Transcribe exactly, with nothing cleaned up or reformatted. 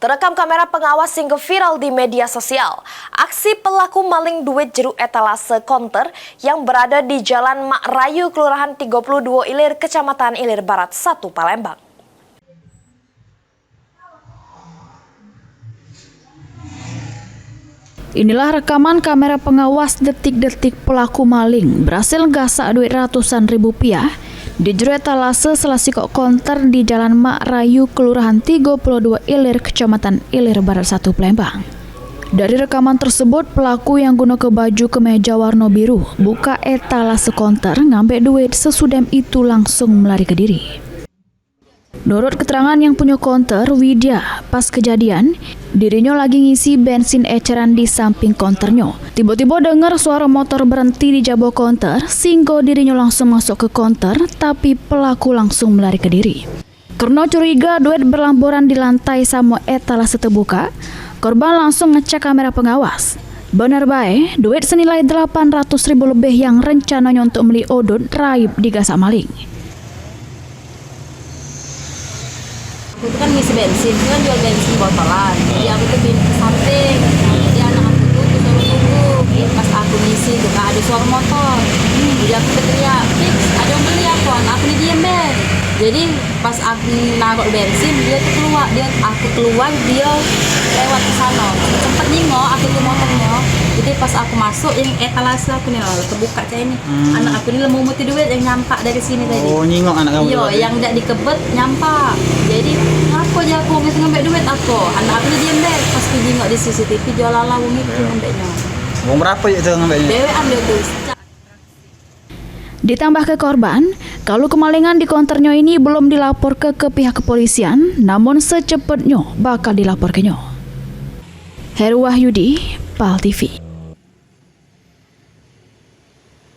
Rekam kamera pengawas sing viral di media sosial. Aksi pelaku maling duit jeruk etalase konter yang berada di Jalan Mak Rayu, Kelurahan tiga puluh dua Ilir, Kecamatan Ilir Barat satu, Palembang. Inilah rekaman kamera pengawas detik-detik pelaku maling berhasil gasak duit ratusan ribu rupiah di jero etalase salah sikok konter di Jalan Mak Rayu, Kelurahan tiga puluh dua Ilir, Kecamatan Ilir Barat satu, Palembang. Dari rekaman tersebut, pelaku yang gunoke baju kemeja warna biru buka etalase konter ngambek duit, sesudem itu langsung melarikan diri. Nurut keterangan yang punyo konter, Widya, pas kejadian, dirinyo lagi ngisi bensin eceran di samping konternyo. Tibo-tibo denger suaro motor berenti di jabo konter, sehinggo dirinyo langsung masuk ke konter, tapi pelaku langsung melarikan diri. Kerno curiga duit berlamburan di lantai samo etalase tebuka, korban langsung ngecek kamera pengawas. Bener bae, duit senilai delapan ratus ribu lebih yang rencanonyo untuk meli odot raib digasak maling. Aku tu kan ngisi bensin, tu kan jual bensin botolan. Jadi aku tu pindah ke samping. Jadi anak aku tu disuruh tunggu. Jadi pas aku ngisi tu kan ada suara motor. Jadi aku teriak, "Fix, ada yang beli aku, anak aku ni diem be." Jadi pas aku naruh bensin, dia tu keluar, dia, aku keluar, dia lewat ke sana. Sempet nengok aku tu motornya. Jadi pas aku masuk, yang etalase aku ni lah terbuka cak ini. Hmm. Anak aku ni lemu muti duit yang nyampak dari sini tadi. Oh, nyingok anak kamu tu tadi? Iyo, yang dak dikebet nyampak. Jadi, ngapo je aku ngambil duit aku? Anak aku ni diem be. Pas ku jingok di C C T V, jual ala wong itu ngambeknyo. Wong berapo je tu ngambeknyo? Dewekan dia tu. Ditambahke korban, kalu kemalingan di konternyo ini belum dilaporke ke pihak kepolisian, namun secepetnyo bakal dilaporkenyo. Heru Wahyudi, Pal T V.